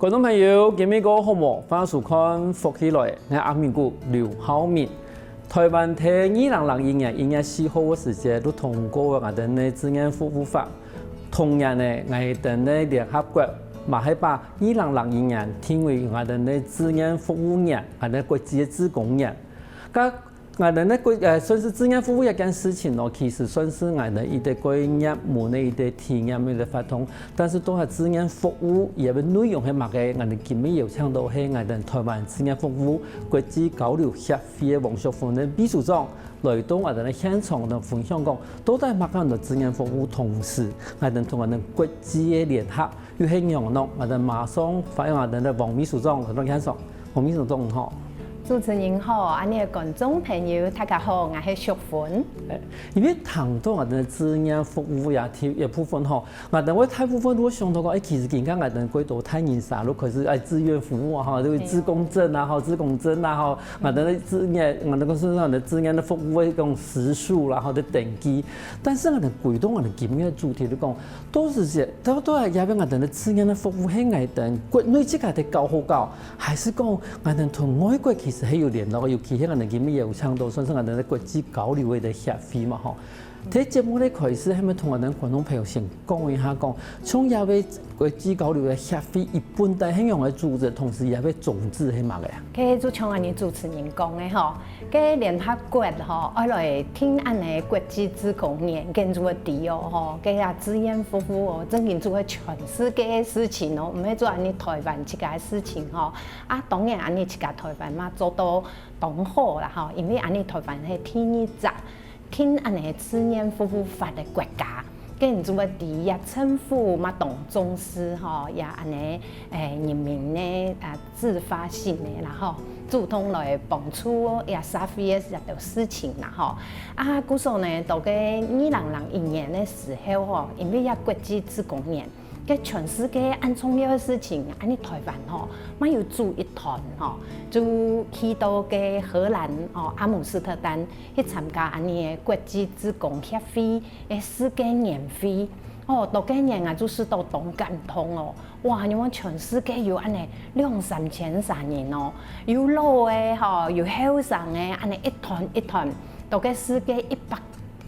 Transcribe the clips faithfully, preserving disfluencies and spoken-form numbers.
觀眾朋友，今晡日過好無？歡迎收看《福氣來了》，𠊎阿明哥劉浩明。臺灣在二零零一年一月四號个時節，就通過𠊎等个志願服務法。同年呢，𠊎等个聯合國嘛係把二零零一年定為𠊎等个志願服務年，𠊎等國際个志工年。該 𠊎等个國，呃，算是志願服務一件事情咯，其實算是𠊎等一個過熱門个一個體驗个一個活動。但是到底志願服務佢个內容係麼个？𠊎等今晡日邀請到係𠊎等臺灣志願服務國際交流協會个王淑芬个秘書長來到𠊎等个現場同分享講，到底麼个安到志願服務，同時𠊎等同𠊎等國際个聯合 又係仰般？𠊎等馬上歡迎𠊎等个王秘書長來到現場。王秘書長好。主持人好，恁呢个觀眾朋友大家好，𠊎係淑芬。欸，因為談到𠊎等个志願服務呀，這一部分吼，𠊎等會大部分都會想到講，欸，其實今下𠊎等幾多大人儕都開始愛志願服務啊，吼，就係志工證啊，吼，志工證啊，吼，𠊎等个志願，𠊎等个身上的志願个服務个這種時數啦，吼，的登記。但是𠊎等歸到𠊎等今日个主題就講， 到底係，到底這位𠊎等个志願个服務係𠊎等國內自家个搞好搞，還係講𠊎等同外國其實係有聯絡个，尤其係𠊎等今晡日有邀請到，算是𠊎等个國際交流个協會嘛吼。在節目个開始，係毋係同𠊎等觀眾朋友先講一下講，像這位國際交流个協會，佢本底係仰般个組織，同時這位宗旨係麼个啊？該就像恁呢主持人講个吼， 該聯合國吼，愛來定恁呢國際志工年，該就會知哦吼，該啊志願服務哦，正經就係全世界个事情哦，毋係做恁呢臺灣自家个事情吼。啊，當然恁呢自家臺灣嘛做到當好啦吼，因為恁呢臺灣係第二隻定恁呢志願服務法个國家。 該你就會知這政府嘛當重視吼，這恁呢，欸，人民呢，啊，自發性个啦吼，主動來幫助這社會个這兜事情啦吼。啊，故所呢，到該二零零一年个時候吼，因為這國際志工年，該全世界恁重要个事情，恁呢臺灣吼，嘛有組一團吼，就去到該荷蘭吼，阿姆斯特丹 去參加恁呢个國際志工協會个世界年會。哦，到該年啊，就試著當感動哦。哇，仰般全世界有恁呢兩三千儕人哦，有老个吼，有後生个，恁呢一團一團，到該世界一百，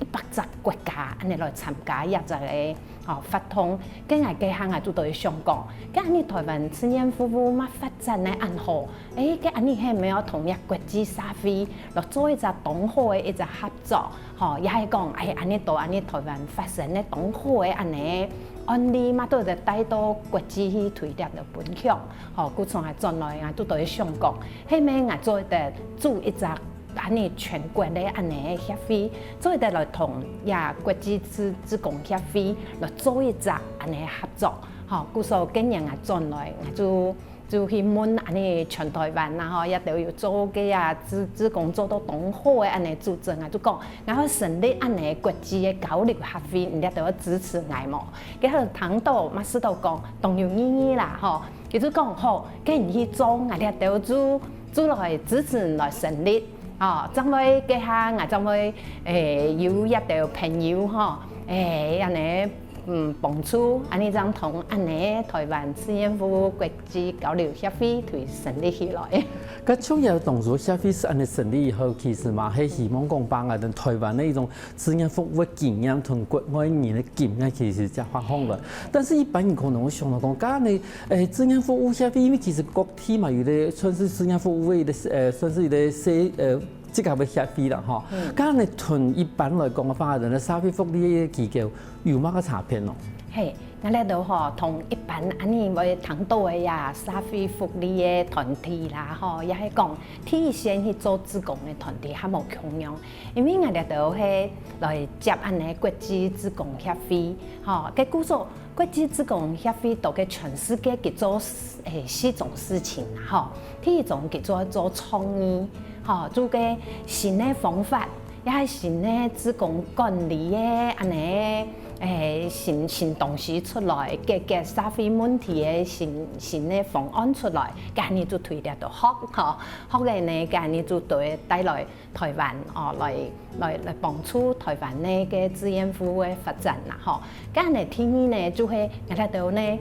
一百隻國家恁呢來參加這隻个，吼，活動。該𠊎該下𠊎就在該想講，該恁呢臺灣志願服務嘛發展个恁好， 欸，該恁呢係毋係愛同這國際社會來做一隻當好个一隻合作，吼，也係講，欸，恁呢到恁呢臺灣發生个當好个恁呢案例嘛，都會帶到國際去推廣个分享，吼，故所𠊎轉來啊，就在該想講，係毋係𠊎做得組一隻恁呢全國个恁呢協會，做得來同這國際志，志工協會來做一隻恁呢合作，吼，故所今年𠊎轉來，𠊎就 就去問恁呢全臺灣啦吼，這兜有做个啊，志，志工做到當好个恁呢組織啊，就講，𠊎愛成立恁呢國際个交流協會，你這兜愛支持𠊎無？該下聽著嘛試著講，當有意義啦吼。佢就講好，該你去做，𠊎這兜就，就來支持你來成立。哦，正來該下𠊎正會，欸，有這兜朋友吼，欸，恁呢 嗯，幫助，恁呢正同恁呢臺灣志願服務國際交流協會推成立起來。該像這當初協會係恁呢成立以後，其實嘛係希望講把𠊎等臺灣个一種志願服務个經驗同國外人个經驗其實正發放來。但是一般人可能會想到講，該恁呢，欸，志願服務協會，因為其實各地嘛有个算是志願服務个，呃，算是一个社，呃， 這个个協會啦吼。該恁呢同一般來講个話，𠊎等个社會福利个機構有麼个差別呢？係，𠊎這兜吼，同一般恁呢會聽著个呀，社會福利个團體啦吼，也係講第一線去做志工个團體較無共樣。因為𠊎這兜係來接恁呢國際志工協會，吼，該故所 國際志工協會在該全世界佢做，欸，四種事情啦吼。第一種佢做，做創意，吼，做个新个方法，也係新个志工管理个恁呢，欸，新，新東西出來，解決社會問題个新，新个方案出來，該恁呢就推這兜學，吼，學个呢，該恁呢就對帶來 臺灣，哦，來，來，來幫助臺灣个个志願服務个發展啦吼。該恁呢第二呢，就係𠊎這兜呢，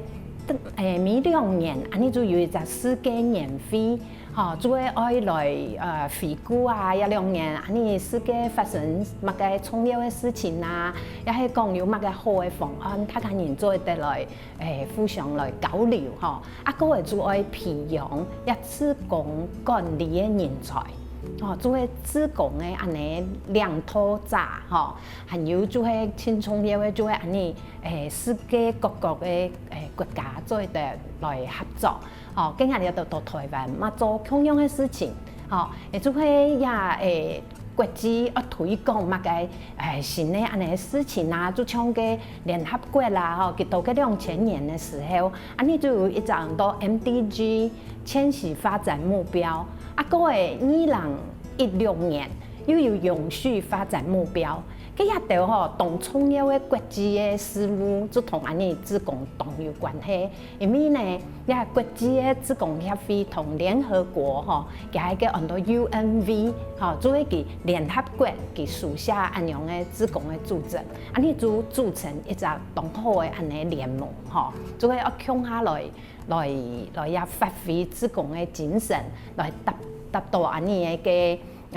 誒，每兩年，恁呢就有一隻世界年會，吼，就會愛來，呃，回顧啊，這兩年，恁呢世界發生麼个重要个事情啊，也係講有麼个好个方案，大家人做得來，誒，互相來交流，吼。啊，過後就愛培養這志工管理个人才，吼，就係志工个恁呢領導者，吼，還有就係盡重要个，就係恁呢，誒，世界各國个，誒，國家做得來合作。 吼，今下這兜到台灣嘛做共樣个事情，吼，也就係也，誒，國際愛推廣麼个，誒，新个恁呢事情啊，就像个聯合國啦，吼，佢到个兩千年个時候，恁呢就有一張到M D G千禧發展目標，啊，過後二零一六年又有永續發展目標，該這兜吼，當重要个國際个事務，就同恁呢志工當有關係。 因為呢，這國際个志工協會同聯合國吼，佢係个安到U N V吼，就係佢聯合國佢書寫恁樣个志工个組織，恁呢就組成一隻當好个恁呢聯盟吼，就係愛共下來來來也發揮志工个精神，來達達到恁呢个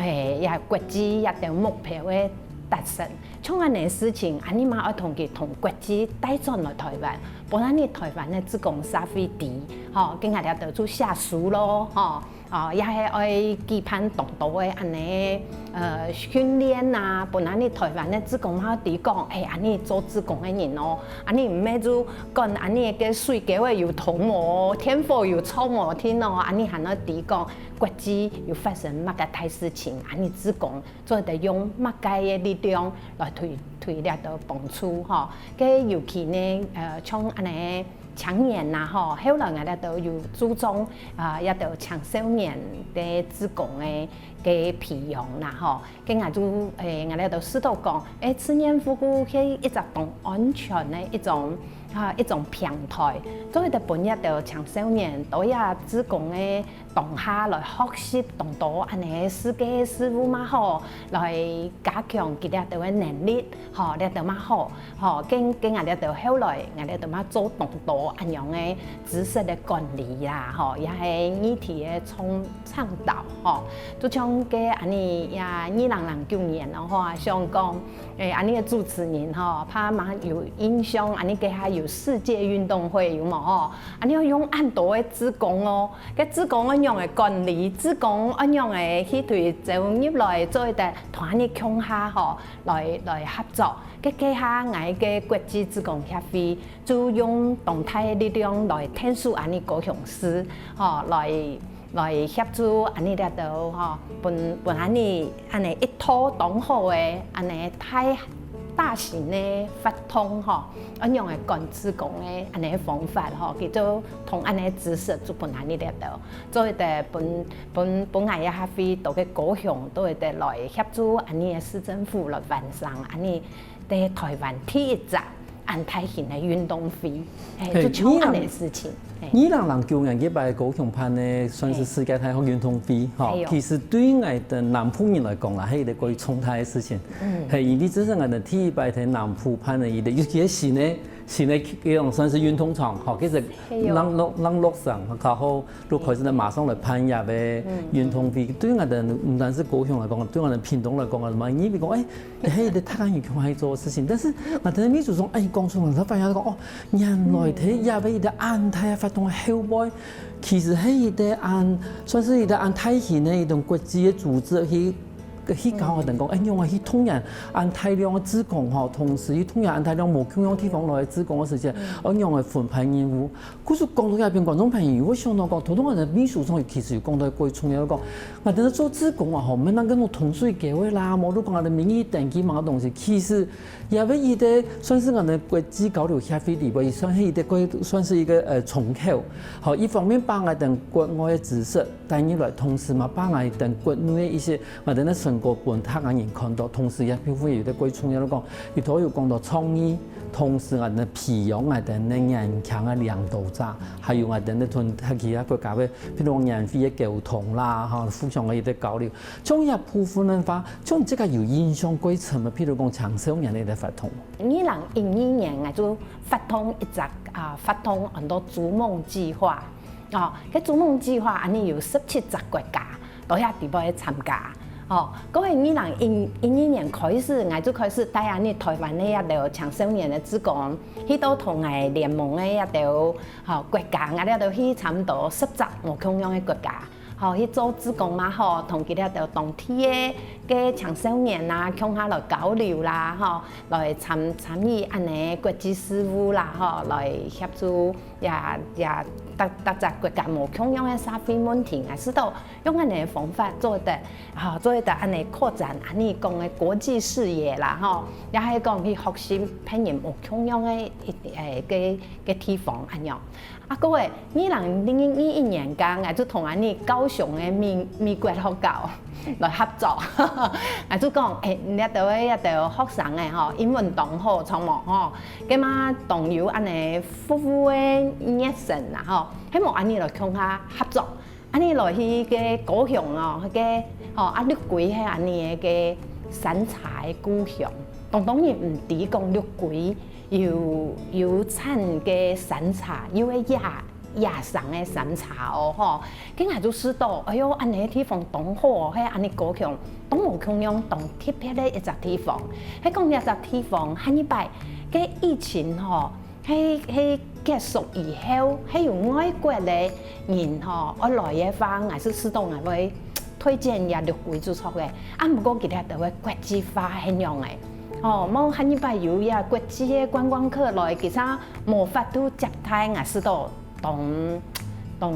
誒，這國際這兜目標个達成。像恁呢事情，恁呢嘛愛同佢同國際帶轉來台灣，分恁呢台灣个志工社會知，吼，今下這兜就寫書咯，吼，哦，也係愛舉辦當多个恁呢，呃，訓練啊，分恁呢台灣个志工嘛知講，誒，恁呢做志工个人哦，恁呢毋係就管恁呢个水溝仔有通無，電火有著無，聽哦，恁呢還愛知講， 國際有發生麼个大事情，恁呢志工做得用麼个个力量來推推這兜幫助吼。該尤其呢，呃，像恁呢青年啦吼，後來𠊎這兜有注重啊，這兜青少年个志工个个培養啦吼。 該𠊎就，誒，𠊎這兜試著講，誒，青年服務係一隻當安全个一種，啊，一種平台，做得分這兜青少年到這志工个當下來學習當多恁呢世界个事務嘛好，來加強佢這兜个能力，吼，這兜嘛好，吼，跟跟𠊎這兜後來，𠊎這兜嘛做當多恁樣个知識个管理啦，吼，也係議題个創 倡導吼，就像該恁呢呀，二零零九年个話，想講，誒，恁呢个主持人吼，怕嘛有印象，恁呢該下有世界運動會有無吼？恁呢愛用恁多个志工哦，該志工愛仰仔管理，志工愛仰仔去對招入來，做得同恁呢共下吼，來來合作。該該下𠊎个國際志工協會 就用當大个力量來𢯭手恁呢高雄市，吼，來來協助恁呢這兜吼，分分恁呢恁呢一套當好个恁呢大大型个活動吼，恁樣个管志工个恁呢方法吼，佢就同恁呢知識就分恁呢這兜，做得分分分𠊎也較會到个高雄，都會得來協助恁呢个市政府來完成恁呢在台灣第一隻 恁大型个運動會，嘿，就像恁呢个事情。二零零九年該擺高雄辦个算是世界大學運動會，吼，其實對𠊎等南部人來講啦，係一個過重大个事情。係，因為這係𠊎等第一擺在南部辦个一個，尤其係新个新个這種算是運動場，吼，其實浪落浪落成，然後就開始呢馬上來辦這個運動會。對𠊎等毋單是高雄來講，對𠊎等屏東來講啊，嘛因為講，誒， 係，大家有共下做个事情，但是𠊎等秘書長恁講出來，𠊎發現講，哦，原來在這位一個恁大个活動个後背，其實係一個恁算是一個恁大型个一種國際个組織去去教𠊎等講，誒，仰仔去動員恁大量个志工吼，同時去動員恁大量無共樣地方來个志工个時間，愛仰仔分派任務。 故所講到這片，觀眾朋友，𠊎想到講，頭先𠊎等秘書長其實有講到過重要，講，𠊎等做志工啊，吼，毋係單淨講同水溝仔啦，無就講𠊎等名義登記麼个東西，其實也係一個算是𠊎等國際交流協會裡背，算係一個過算是一個呃窗口，吼，一方面把𠊎等國外个知識帶入來，同時嘛把𠊎等國內个一些𠊎等个生過分客家人看到，同時也部分有个過程，也講，佢都有講到創意，同時𠊎等培養𠊎等个年輕个領導者，還有𠊎等个同其他國家个，譬如講年會个溝通啦，哈，互相个一个交流。像這部分个話，像這个有印象過深个，譬如講青少年个一个活動。二零一二年，𠊎就發動一隻啊，發動安到逐夢計畫。哦，該逐夢計畫，恁呢有十七隻國家，到遐地方去參加。哦，過後二零一二年開始，𠊎就開始帶恁呢台灣个一兜青少年个志工，去到同𠊎聯盟个一兜，吼，國家，𠊎兜去差毋多十隻無共樣个國家。 吼，去做志工嘛吼，同佢兜當地个个青少年啊，共下來交流啦，吼，來參參與恁呢國際事務啦，吼，來協助也也逐逐隻國家無共樣个社會問題，𠊎試著用恁呢方法做得，吼，做得恁呢擴展恁呢講个國際視野啦，吼，也係講去學習別人無共樣个一誒个个地方恁樣。 啊，過後，二零二一年間，𠊎就同恁呢高雄个美美國學校來合作。𠊎就講，誒，你兜个一兜學生个吼，英文當好，著無吼？該嘛當有恁呢服務个熱忱啦吼，係無恁呢來共下合作，恁呢來去个高雄哦，該个吼啊，六龜係恁呢个山茶个故鄉，當多人毋知講六龜 有有產个山茶，有个野野生个山茶哦吼。該𠊎就試著，哎喲，恁呢地方當好哦，係恁呢高雄當無共樣，當特別个一隻地方。係講這隻地方，下一擺个疫情吼，係係結束以後，係有外國个人吼愛來个話，𠊎就試著𠊎會 推薦這六龜就著个，啊毋過佢兜个國際化係仰仔？哦，無下一擺有這國際个觀光客來，其實無法度接待，𠊎試著當當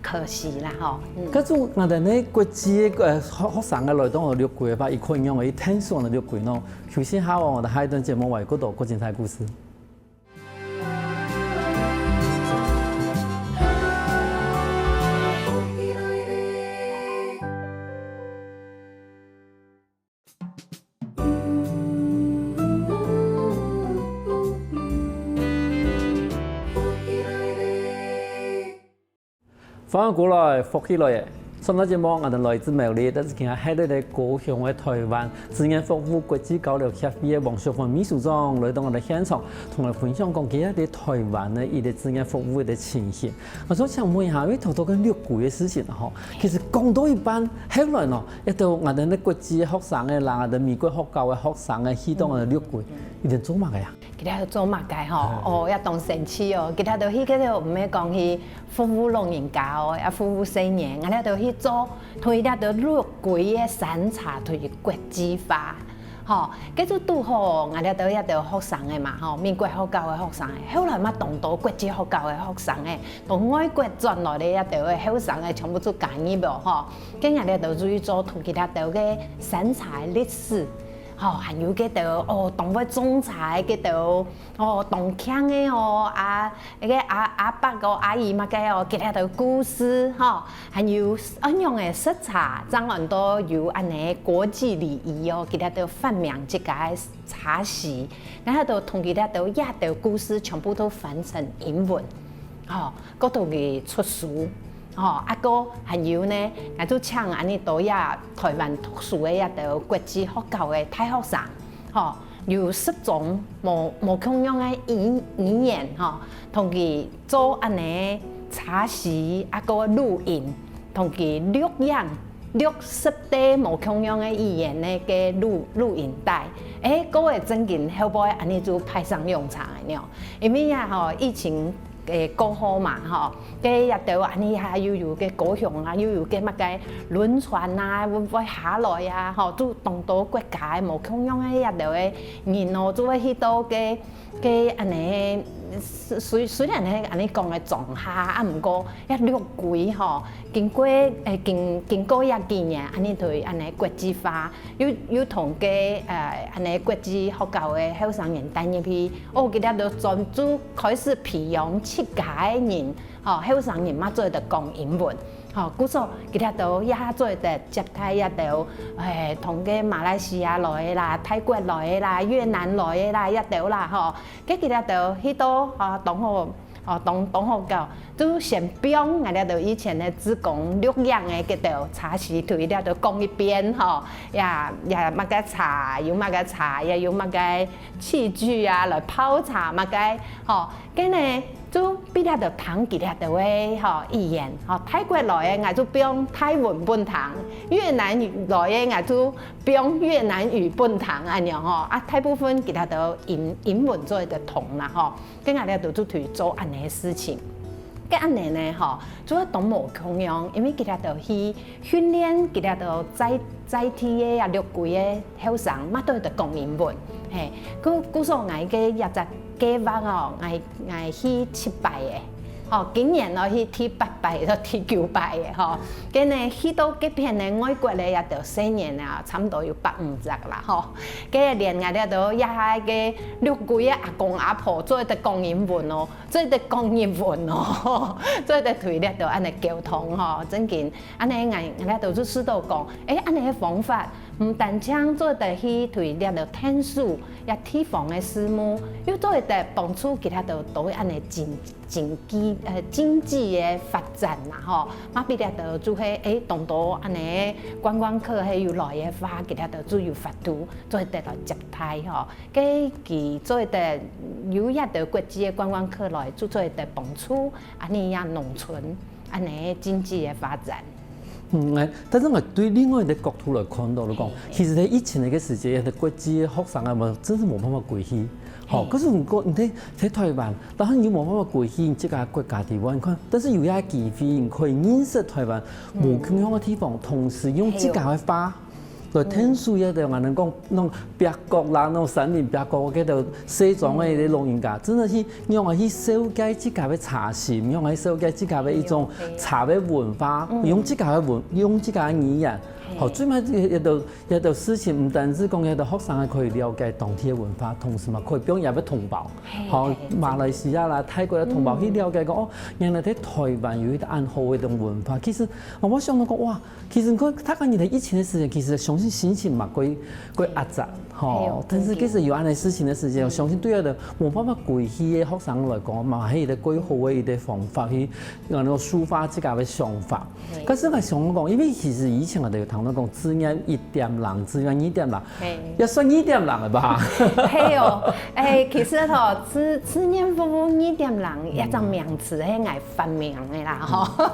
可惜啦吼。嗯。該種𠊎兜呢國際个呃學學生个來到六龜个話，佢看仰仔，佢聽說个六龜喏。休息下哦，𠊎兜下一段節目還有更多更精彩故事。 歡迎過來，福氣來了！上段節目，𠊎兜來自苗栗，但是今下係來到高雄个台灣資源服務國際交流協會个黃淑芬秘書長來到𠊎兜現場，同𠊎分享講佢在台灣个一個資源服務个情形。𠊎想請問一下，因為頭頭个六龜个事情吼，其實講到一半，後來喏，一到𠊎兜个國際个學生个啦，𠊎兜美國學校个學生个去到𠊎兜六龜，佢兜做麼个啊？ 佢兜做麼个吼？哦，也當生趣哦！佢兜去該兜毋係講去服務老人家哦，也服務青年，𠊎兜去做，同佢兜六龜个山茶同佢國際化。吼，該就拄好，𠊎兜這兜學生个嘛，吼，美國學校个學生个，後來嘛當多國際學校个學生个，從外國轉來个這兜个後生个，全部就加入了吼。該𠊎兜就去做同佢兜个山茶个歷史。 吼，還有該兜哦，當會種茶个該兜哦，當慶个哦，啊，該个阿阿伯哦，阿姨麼个哦，佢兜个故事吼，還有恁樣个食茶，正恁多有恁呢國際禮儀哦，佢兜發明自家个茶席，然後都同佢兜這兜故事全部都翻成英文。 吼，過同佢出書，吼，啊過還有呢，𠊎就請恁呢多這台灣讀書个這兜國際學校个大學生，吼，有十種無無共樣个語語言，吼，同佢做恁呢茶席，啊過錄音，同佢錄影，錄十個無共樣个語言个个錄錄音帶。誒，各位正經後背恁呢就派上用場个呢，因為呀吼，疫情 个過後嘛吼，个這兜恁呢啊，又有个高雄啊，又有个麼个輪船啊，會會下來啊，吼，就當多國家个無共樣个這兜个人哦，就會去到个个恁呢，雖雖然係恁呢講个莊下，啊毋過這六龜吼，經過誒經經過這幾年，恁呢對恁呢國際化， 又又同个呃恁呢國際學校个後生人帶入去，哦，佢兜就專注開始培養自家个人，吼，後生人嘛做得講英文，吼，故所佢這兜也做得接待這兜，誒，同个馬來西亞來个啦、泰國來个啦、越南來个啦，這兜啦，吼，該佢這兜去到，吼，當好，吼，當，當好搞，就先放𠊎這兜以前个志工錄影个，佢兜差時對這兜講一遍，吼，也，也麼个茶，有麼个茶，也有麼个器具啊，來泡茶麼个，吼， 該呢，就分這兜聽佢這兜个，吼，語言，吼，泰國來个𠊎就放泰文分聽，越南來个𠊎就放越南語分聽，恁樣吼。啊，大部分佢這兜英，英文做得通啦，吼。該𠊎這兜就去做恁呢个事情。該恁呢呢，吼，就會當無共樣，因為佢這兜去訓練，佢這兜在，在地个啊，六堆个 後生嘛都會得講英文，嘿，故，故所𠊎个這隻計畫哦，𠊎，𠊎去七擺个，吼，今年哦去第八擺到第九擺个吼，該呢去到該片个外國个這兜細人啊，差毋多有百五隻啦吼，該連𠊎這兜這下个六堆个阿公阿婆做得講英文哦，做得講日文哦，做得對這兜恁呢溝通吼，正經，恁呢𠊎，𠊎這兜就試著講，誒，恁呢个方法 毋單淨做得去對這兜𢯭手這地方个事務，又做得幫助佢這兜做恁呢經，經濟，呃，經濟个發展啦吼。嘛分這兜就係，誒，當多恁呢觀光客係有來个話，佢這兜就有法度做得來接待吼。該佢做得有這兜國際个觀光客來，就做得幫助恁呢這農村恁呢經濟个發展。 嗯，誒，但是𠊎對另外一個角度來看到，來講，其實在疫情个時節，國際个學生啊，無，真係無辦法歸去。吼，可是你講，你在，在台灣，當然你無辦法歸去你自家國家地方，你看，但是有這機會，你可以認識台灣無共樣个地方，同時用自家个話來𢯭手，也就𠊎等講，該種壁角啦，該種山林壁角，該兜細莊个老人家，真的是 仰般去紹介自家个茶心，仰般去紹介自家个一種茶个文化，用自家个文，用自家个語言，吼，最尾這兜，這兜事情，毋單止講這兜學生還可以了解當地个文化，同時嘛可以分這兜同胞，吼，馬來西亞啦、泰國个同胞去了解講，哦，原來在台灣有一個恁好个一種文化。其實，哦，𠊎想到講，哇， 其實你看，大家人在疫情个時間，其實相信心情嘛，過，過壓榨，吼。但是其實有恁呢事情个時間，相信對該兜無辦法歸去个學生來講，嘛係一個過好个一個方法去，然後抒發自家个想法。可是𠊎想講，因為其實以前𠊎等有談到講志願一點零、志願二點零，也算二點零了吧？係哦，誒，其實吼，志，志願服務二點零這隻名詞係𠊎發明个啦，吼。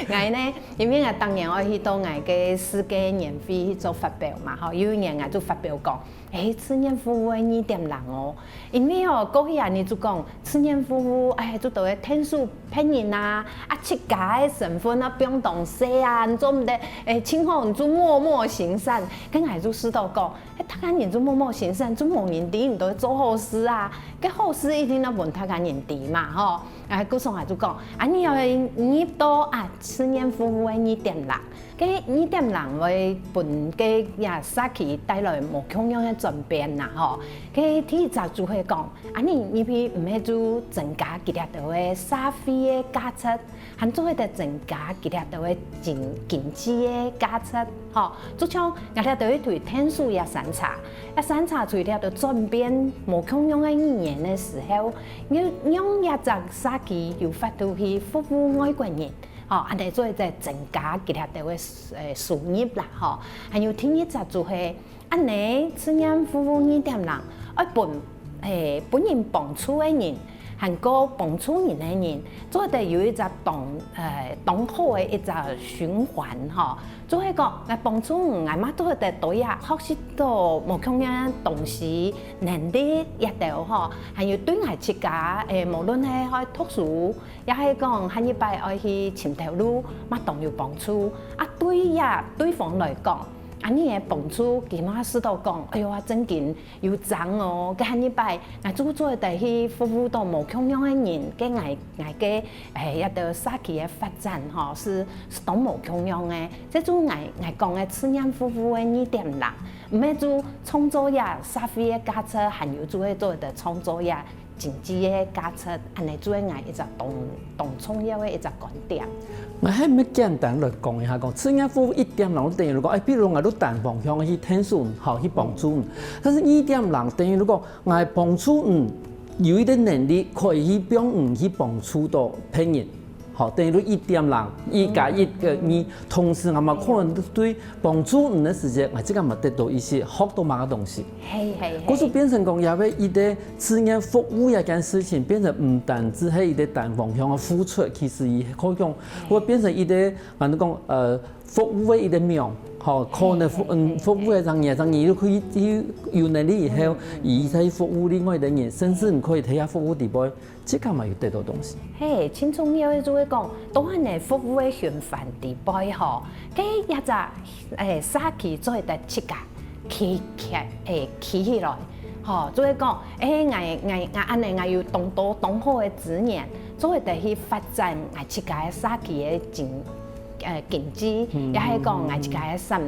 𠊎呢， 因為𠊎當然愛去到𠊎个世界年會去做發表嘛，吼，有一年𠊎就發表講，誒，志願服務个二點零哦，因為哦，過去恁呢就講，志願服務，誒，就都會𢯭手別人啊，啊，自家个身份啊，放當細啊，你做毋得，誒，盡好你就默默行善，該𠊎就試著講， 誒，大家人就默默行善，就無人知你都做好事啊。該好事一定愛分大家人知嘛，吼。啊，故所𠊎就講，啊，你愛入到啊，志願服務个二點零，該二點零會分該這社區帶來無共樣个轉變啦，吼。該第一隻就係講，啊，你入去毋係就增加佢這兜个社會个價值， 還做得增加佢這兜个經，經濟个價值，吼。就像𠊎這兜去推𢯭手這山茶，這山茶推這兜轉變無共樣个語言个時候，用，用這隻社區有法度去服務外國人，吼，恁呢做得增加佢這兜个，呃，收入啦，吼。還有第二隻就係 恁呢，志願服務二點零，愛分，誒，分人幫助个人，還過幫助人个人，做得有一隻當，呃，當好个一隻循環吼。就係講，來幫助人，𠊎嘛做得多呀，學習到無共樣東西、能力這兜吼，還有對𠊎自家，誒，無論係愛讀書，也係講下一擺愛去尋頭路，嘛當有幫助。啊，對呀，對方來講， 恁呢个幫助，佢嘛試著講，哎喲啊，正經有正哦，該下一擺，𠊎就做得去服務到無共樣个人，該𠊎，𠊎个，誒，這兜社區个發展吼，係，係當無共樣个。這就𠊎，𠊎講个志願服務个二點零，毋係就創造這社會个價值，還有就係做得創造這經濟个價值，恁仔就係𠊎一隻當當重要个一隻觀點。𠊎還毋簡單來講一下，講職業服務一點零等於講，哎，比如𠊎兜單方向去𢯭手，好去幫助你。但是二點零等於講，𠊎幫助你有一個能力可以去幫你去幫助到別人。 好，等於講一點零，一加一个二，同時𠊎嘛可能對幫助你个時節，𠊎自家嘛得到一些學到麼个東西。係係係。故所變成講，也會一個職業服務這件事情，變成毋單只係一個單方向个付出，其實佢可以講，會變成一個，𠊎兜講，呃，服務个一個面，吼，可能服，嗯，服務个人，人，人，你可以，你有能力以後，佢再服務另外一個人，甚至你可以在佢服務底背， 自家嘛有得到東西。係，盡重要个就係講，當恁仔服務个循環底背吼，該一隻，欸，社區做得自家企起，欸，企起來，吼，就係講，欸，𠊎𠊎𠊎恁仔𠊎有當多當好个資源，做得去發展𠊎自家个社區个經，呃，經濟，也係講𠊎自家个產，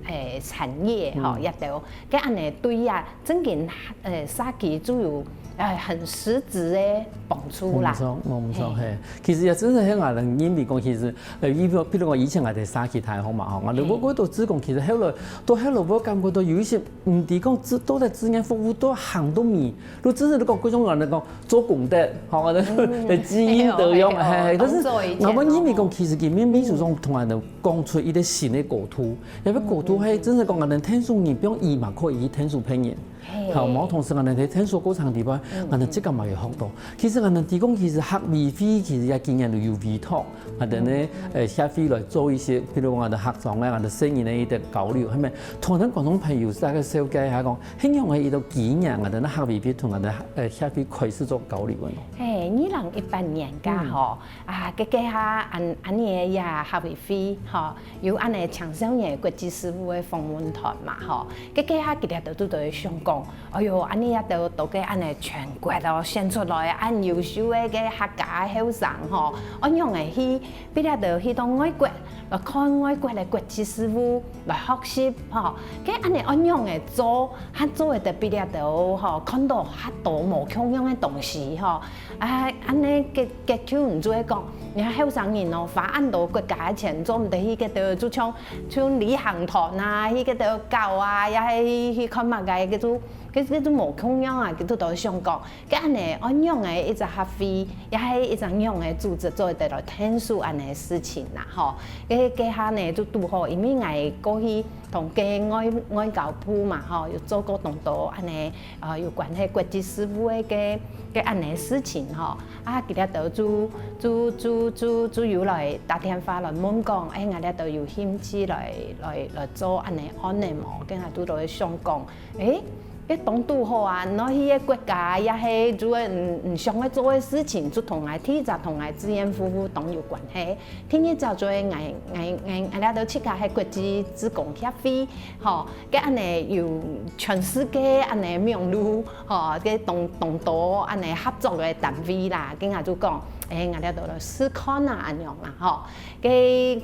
欸，產業吼，也都，該恁仔對呀，正經，呃，社區就有 呃，很實質个幫助啦。無錯，無錯，係。係。其實也真係像𠊎兜認為講，其實，呃，比如，比如講以前𠊎兜社區大學嘛，吼，𠊎兜，係。會，會都知講，其實後來，到後來會感覺到有一些，毋知講，到底職業服務到行到尾，就真係講，各種人來講做功德，吼，𠊎兜，嗯，來積陰德用，係哦，係，係，但是，當做一件，𠊎會認為講，哦。其實今晡日秘書長同𠊎兜講出一個新个角度，因為角度係真係講，𠊎兜𢯭手人，放佢嘛可以去𢯭手別人。 係。好，無同時𠊎兜在𢯭手過程底背，𠊎兜自家嘛有學到。其實𠊎兜知講，其實客委會其實也今年都有委託，𠊎兜呢，呃，協會來做一些，比如講𠊎兜客庄个，𠊎兜細人个一個交流，係無？同𠊎兜觀眾朋友大概紹介一下講，係仰仔一個機緣，𠊎兜客委會同𠊎兜，呃，協會開始做交流个咯。係，二零一八年个吼，啊，該該下恁，恁仔个也客委會，吼， 有恁仔青少年國際事務个訪問團嘛吼，該該下佢兜都在想講，哎喲，恁仔這兜都个恁仔全國哦選出來恁優秀个該客家个後生吼，愛仰仔去，比這兜去到外國來看外國个國際事務來學習吼，該恁仔愛仰仔做，還做得比這兜吼看到較多無共樣个東西吼。 啊，恁仔結，結局毋就係講，你看後生人哦，花恁多國家个錢，做毋得去該兜，就像，像旅行團啊，去該兜搞啊，也係去，去看麼个，該就，該，該就無共樣啊，該就都想講，該恁仔，愛仰仔一隻協會，也係一隻仰仔組織做得來𢯭手恁仔事情啦，吼。該，該下呢，就堵好，因為𠊎過去同該外，外交部嘛，吼，有做過當多恁仔，呃，有關係國際事務个該，該恁仔事情吼。 啊，佢兜就，就，就，就，就有來打電話來問講，欸，𠊎兜有興趣來，來，來做恁仔案仔無？該𠊎就來想講，欸，該當堵好啊，你去个國家也係做个你，你想愛做个事情，就同𠊎第一隻同𠊎志願服務當有關係。第二隻就係𠊎，𠊎，𠊎，𠊎兜自家係國際志工協會，吼，該恁仔有全世界恁仔網路， 吼，該當，當多恁仔合作个單位啦，該𠊎就講，欸，𠊎兜來試看啊，恁樣啦，吼。該，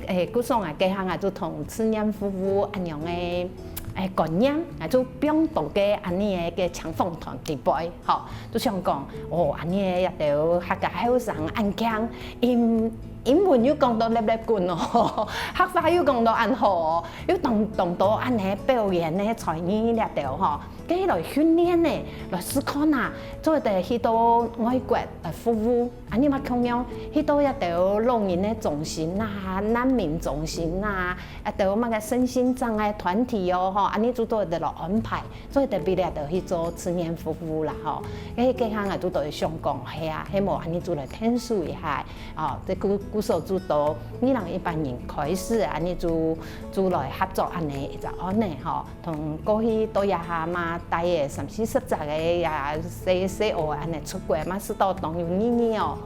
欸，故所啊，該下𠊎就同志願服務恁樣个，欸，觀念，𠊎就放到該恁仔个該青訪團底背，吼，就想講，哦，恁仔這兜客家後生恁慶，英，英文又講到粒粒滾哦，客話又講到恁好哦，又當，當多恁仔表演个才藝這兜吼。 該來訓練呢，來試看啊，做得去到外國來服務，恁仔嘛共樣，去到這兜老人个中心啊、難民中心啊，這兜麼个身心障礙團體哦，吼，恁仔就做得來安排，做得比這兜去做志願服務啦，吼。該，該下𠊎就在想講，係啊，係無恁仔就來𢯭手一下，哦，這故，故所就到二零一八年開始，恁仔就，就來合作恁仔一隻案仔，吼。 同過去到這下嘛，帶个三四十隻个也細細个恁仔出國嘛，試著當有意義哦。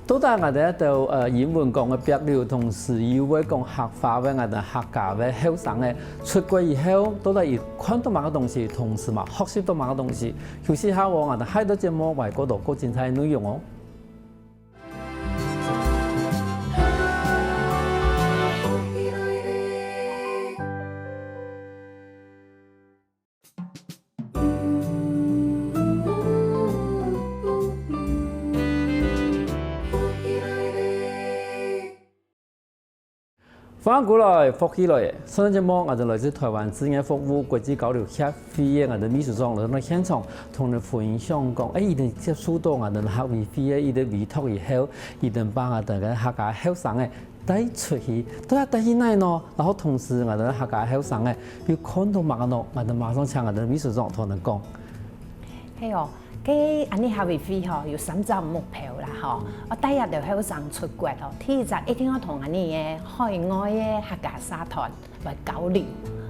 到底𠊎兜這兜，呃，英文講个白鷺，同時又會講客話个𠊎兜客家个後生仔出國以後，到底佢看著麼个東西，同時嘛學習著麼个東西？休息下哦，𠊎兜下一段節目還過多過精彩个內容哦。歡迎過來，福氣來了！上節目，𠊎兜來自臺灣志願服務國際交流協會个𠊎兜秘書長來到現場，同𠊎兜分享講，欸，佢兜接觸到𠊎兜客委會个一個委託以後，佢兜把𠊎兜个客家後生仔帶出去，到底帶去哪呢？然後同時𠊎兜客家後生仔又看到麼个呢？𠊎兜馬上請𠊎兜秘書長同𠊎兜講。 係哦，該𠊎俚客委會吼有三隻目標啦吼，愛帶這兜後生出國哦，第一隻一定愛同𠊎俚个海外个客家社團來交流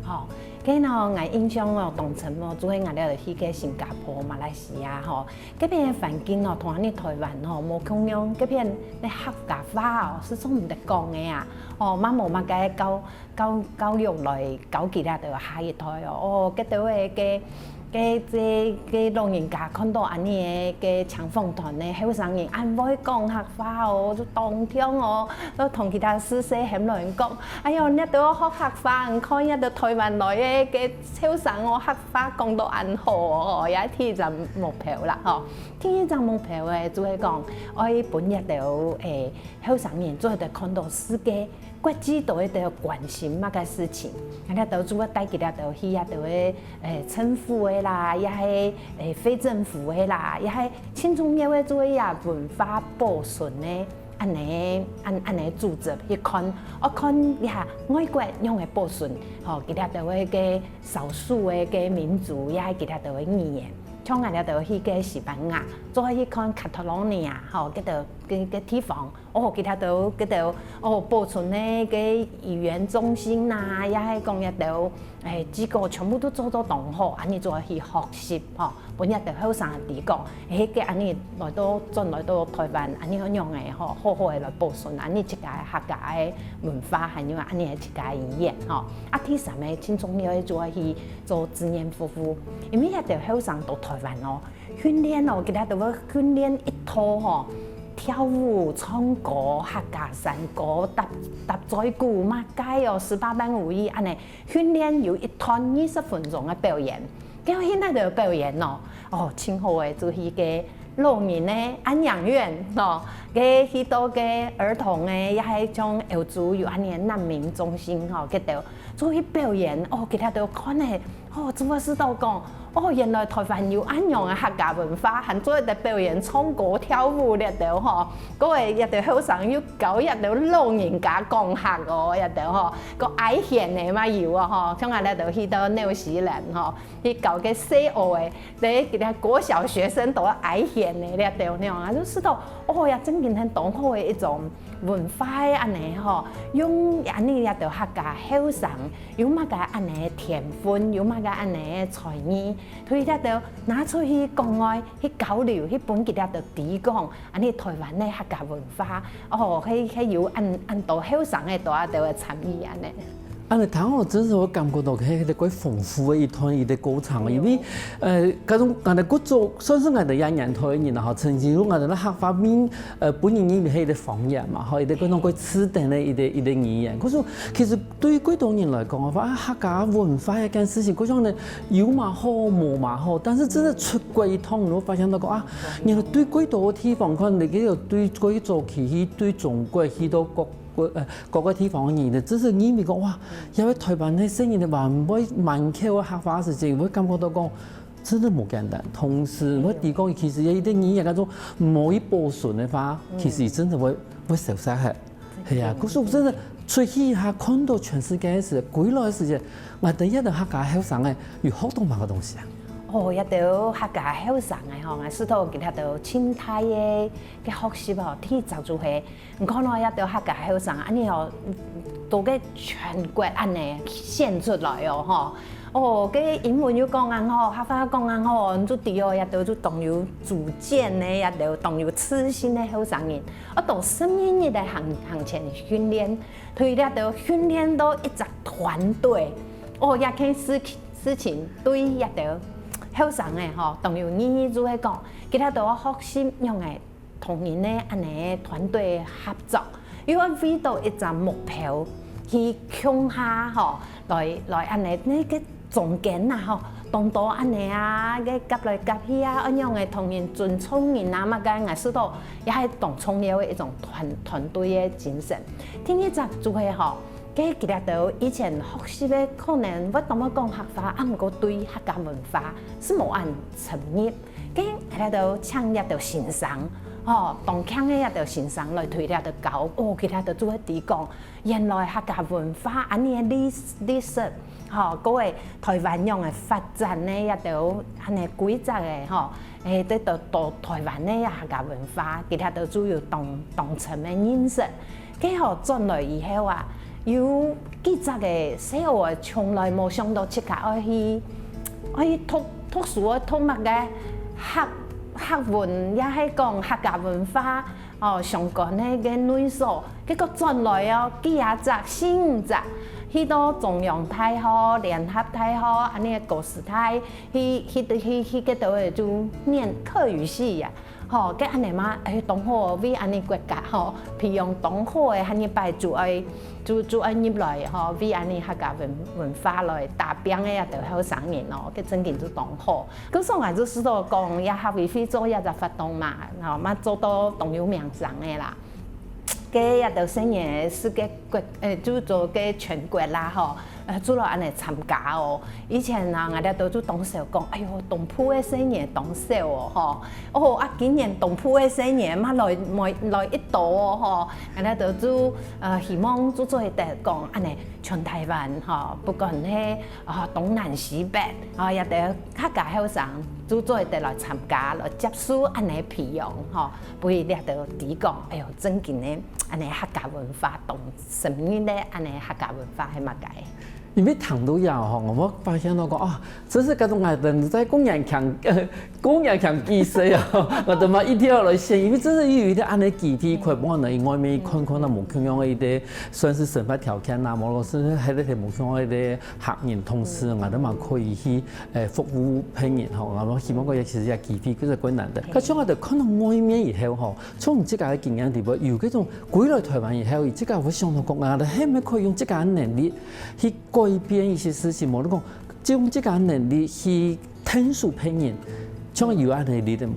吼。該呢，𠊎印象哦，當深哦，就係𠊎兜去該新加坡、馬來西亞吼，該片个環境哦，同𠊎俚臺灣吼無共樣，該片个客家話哦係做毋得講个啊，哦，嘛無麼个教教教育來教佢這兜下一代哦，哦，該兜个个 該這个老人家看到𠊎俚个該青年團个後生人恁會講客話哦，就當暢哦，就同其他序細喊老人講：「哎喲，你兜學客話，你看你兜臺灣來个該後生哦，客話講到恁好哦！」這第一隻目標啦吼。第二隻目標个就係講，愛分這兜欸後生人做得看到世界 國際都會得關心麼个事情，𠊎兜就會帶佢兜去這兜个欸政府个啦，也係欸非政府个啦，也係盡重要个就係這文化保存个恁仔恁恁仔組織去看，愛看這外國仰仔保存吼，佢兜个該少數个該民族也係佢兜个語言。像𠊎兜去該西班牙，就會去看Catalonia吼，該兜个个地方。 哦，佢兜該兜哦保存个該語言中心吶，也係講這兜欸機構全部都做到當好，恁仔就愛去學習吼，分這兜後生知講，欸該恁仔來到轉來到臺灣，恁仔仰仔吼好好个來保存恁仔自家个客家个文化，還有恁仔自家个語言吼。啊第三个盡重要个就愛去做志願服務，因為這兜後生到臺灣哦， 訓練哦，佢兜會訓練一套吼，跳舞、唱歌、客家山歌、搭搭嘴鼓、麼个哦，十八般武藝恁仔訓練有一段二十分鐘个表演。該去哪兜表演哦？哦，盡好个就去該老人个安養院吼，該去到該兒童个，也係像歐洲有恁仔難民中心吼，該兜就去表演哦，佢兜看个 哦，就會知道講，哦，原來臺灣有恁樣个客家文化，還做得表演唱歌跳舞這兜吼。該个這兜後生又教這兜老人家講客哦，這兜吼，該挨弦个嘛有哦吼，像𠊎這兜去到紐西蘭吼，去教該細學个，對，佢兜國小學生都挨弦个這兜呢，啊，就知道，哦，也正經很當好个一種 文化个恁仔吼，用恁仔這兜客家後生有麼个恁仔天分，有麼个恁仔才藝，對這兜拿出去國外去交流，去分佢這兜知講，恁仔臺灣个客家文化，哦，係係有恁恁多後生个在這兜个參與恁仔。 恁仔聽落，真係會感覺到係一個蓋豐富个一段一個過程哦。因為呃，該種𠊎兜古早，算係𠊎兜這年代个人啊吼，曾經有𠊎兜个客話名，呃，本人認為係一個方言嘛吼，一個該種蓋次等个一個一個語言。可是其實對於蓋多人來講个話，啊，客家文化這件事情，好像呢有嘛好，無嘛好，但是真的出國一趟，你會發現到講啊，原來對蓋多个地方看，你可以對蓋早期去對中國去到各 各呃各个地方个人呢，真係認為講哇，這兜臺灣个細人仔還會滿口个客話个時節，會感覺到講真的無簡單。同時，會知講其實這兜語言該種無去保存个話，其實真的會會消失忒。係啊，可是真的出去下看到全世界个時，歸來个時節，𠊎兜這兜客家後生仔有學到麼个東西啊？哦，這兜客家後生仔吼，𠊎試著佢兜盡大个个學習哦，第一隻就係 你看哦，這兜客家後生恁仔哦，都个全國恁仔顯出來哦吼。哦，該英文又講恁好，客話講恁好，你就知哦，這兜就當有主見个，這兜當有自信个後生人。啊，都十二日个行行前訓練，對這兜訓練到一隻團隊。哦，這件事事情對這兜後生个吼，當有意義，就係講，佢兜都愛學習用个 同人个恁仔團隊合作，又愛為到一隻目標去共下吼，來來恁仔，該个中間吶吼，當多恁仔啊，該夾來夾去啊，恁樣个同人尊重人啊，麼个，𠊎試著也係當重要个一種團團隊个精神。第二隻就係吼，誒，佢兜以前學習个可能會當會講客話，啊，毋過對客家文化係無恁深入。該𠊎兜請這兜先生，吼，當慶个這兜先生來對這兜教，哦，佢兜就會知講，原來客家文化恁呢个歷歷史，吼，過个台灣仰个發展呢，這兜恁呢規則个，吼，誒，對到到台灣个客家文化，佢兜就有當當深个認識。 該吼轉來以後啊，有幾隻个細人仔從來無想到自家愛去，愛去讀讀書，愛讀麼个客客文，也係講客家文化哦相關个个內所。結果轉來哦，幾下隻、四五隻，去到中央大學、聯合大學，恁呢个高師大，去去去去該兜个就念客語系啊。 吼，該恁呢嘛，誒，當好哦，為恁呢國家吼，培養當好个下一擺就愛就就愛入來吼，為恁呢客家文文化來打拚个這兜後生人哦，該正經就當好。故所𠊎就試著講，這客委會做這隻活動嘛，吼，嘛做到當有名聲个啦。該這兜細人係該國，誒，就做該全國啦吼， 呃，做到恁呢參加哦。以前啊，𠊎兜就當愁講，哎喲，東部个細人當少哦，吼。哦，啊，今年東部个細人嘛來來來一兜哦，吼。𠊎兜就呃希望就做得講恁呢，全台灣吼，不管係啊東南西北，啊，這兜客家後生就做得來參加，來接受恁呢培養吼，分這兜知講，哎喲，正經个恁呢客家文化當深入个恁呢客家文化係麼个。 因為聽到這吼，𠊎發現到講啊，真係該種𠊎等在公園強，呃，公園強意思哦，𠊎等嘛一定要來先，因為真係有一個恁呢基地，可以幫人外面看看到無共樣个一個，算是生活條件啦，無論係還係無共樣个一個客人同事，𠊎等嘛可以去，誒，服務別人吼，𠊎希望講其實這基地就是困難的。可像𠊎等看到外面以後吼，從自家个經驗裡背，有這種歸來台灣以後，自家會想到講啊，係毋係可以用自家个能力 去改變一些事情，無你講，就用自家能力去𢯭手別人，像有恁呢例仔無？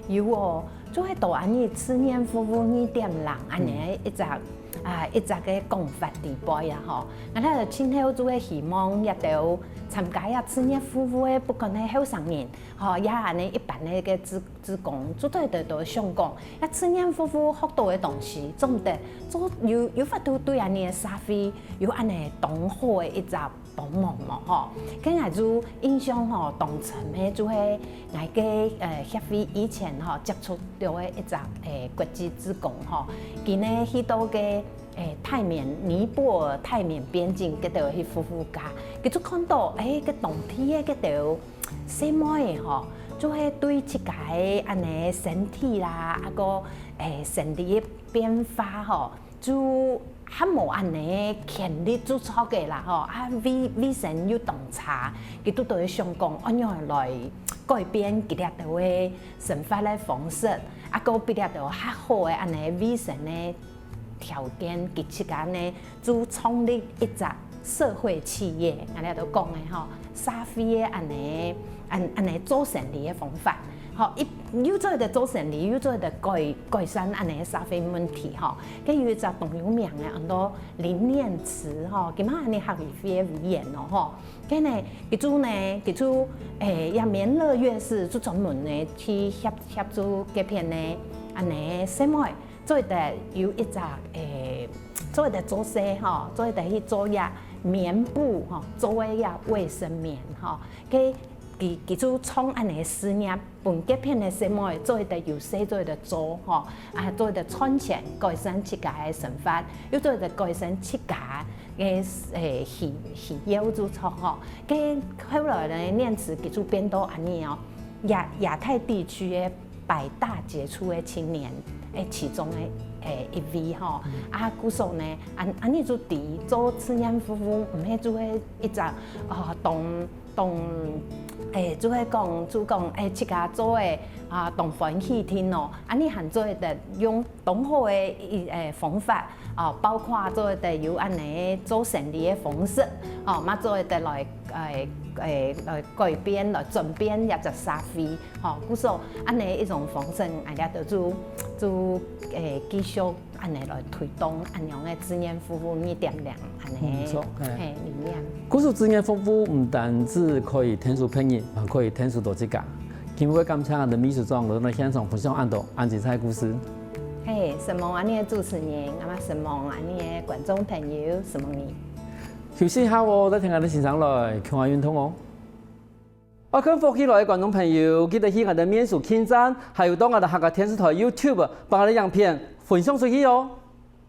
有哦，就係到恁呢志願服務二點零恁呢一隻啊一隻个講法裡背啊吼，𠊎兜盡後就會希望這兜參加這志願服務个，不管係後生人，吼，也恁呢一般个个志志工，做得得到想講，這志願服務學到个東西，總得做有有法度對恁呢个社會有恁呢當好个一隻 幫忙無吼。該𠊎就印象吼，當深个就係𠊎个呃協會以前吼接觸到个一隻誒國際志工吼，佢呢去到个誒泰緬尼泊爾泰緬邊境該兜去服務个，佢就看到誒該當地个該兜細妹仔吼，就係對自家个恁呢身體啦，啊个誒生理个變化吼， 就還無恁呢權利著著个啦吼，啊衛衛生又當差，佢就都會想講仰般來改變佢這兜个生活个方式，啊過比這兜較好个恁呢衛生个條件，佢自家呢就創立一隻社會企業，𠊎兜講个吼，社會个恁呢恁恁呢做生理个方法。 吼，一又做得做生理，又做得改改善恁呢社會問題吼。該有一隻當有名个，安到林念慈吼，佢嘛恁呢客委會个委員咯吼。該呢，佢就呢，佢就誒，也綿樂月事就專門呢去協協助該片呢，恁呢細妹做得有一隻誒，做得做事吼，做得去做一棉布吼，做个一衛生棉吼。該 佢佢就創恁呢个事業，分該片个細妹做得有事做得做吼，啊做得賺錢，改善自家个生活，又做得改善自家个誒需需要就著吼。該後來呢，念慈佢就變到恁呢哦，亞亞太地區个百大傑出个青年誒其中个誒一位吼。啊故所呢，恁恁呢就知做志願服務，毋係就係一隻哦當 當誒就係講就講誒自家做个啊當歡喜定哦，恁呢還做得用當好个一誒方法哦，包括做得有恁呢做生理个方式哦，嘛做得來誒誒來改變來轉變這隻社會吼，故所恁呢一種方式，𠊎兜就就誒繼續恁樣來推動恁樣个志願服務二點零恁樣个，嗯，著，嘿。嘿，理念。故所志願服務毋單止可以𢯭手別人，還可以𢯭手到自家。今晡日感謝𠊎等秘書長來到現場分享恁多恁精彩个故事。嘿，承蒙𠊎等个主持人，啊嘛承蒙𠊎等个觀眾朋友，承蒙你。休息一下哦，再跈𠊎等先生來，共下運動哦。愛看福氣來个觀眾朋友，記得去𠊎等面書網站，還有到𠊎等客家電視台YouTube，幫𠊎等影片分享出去哦。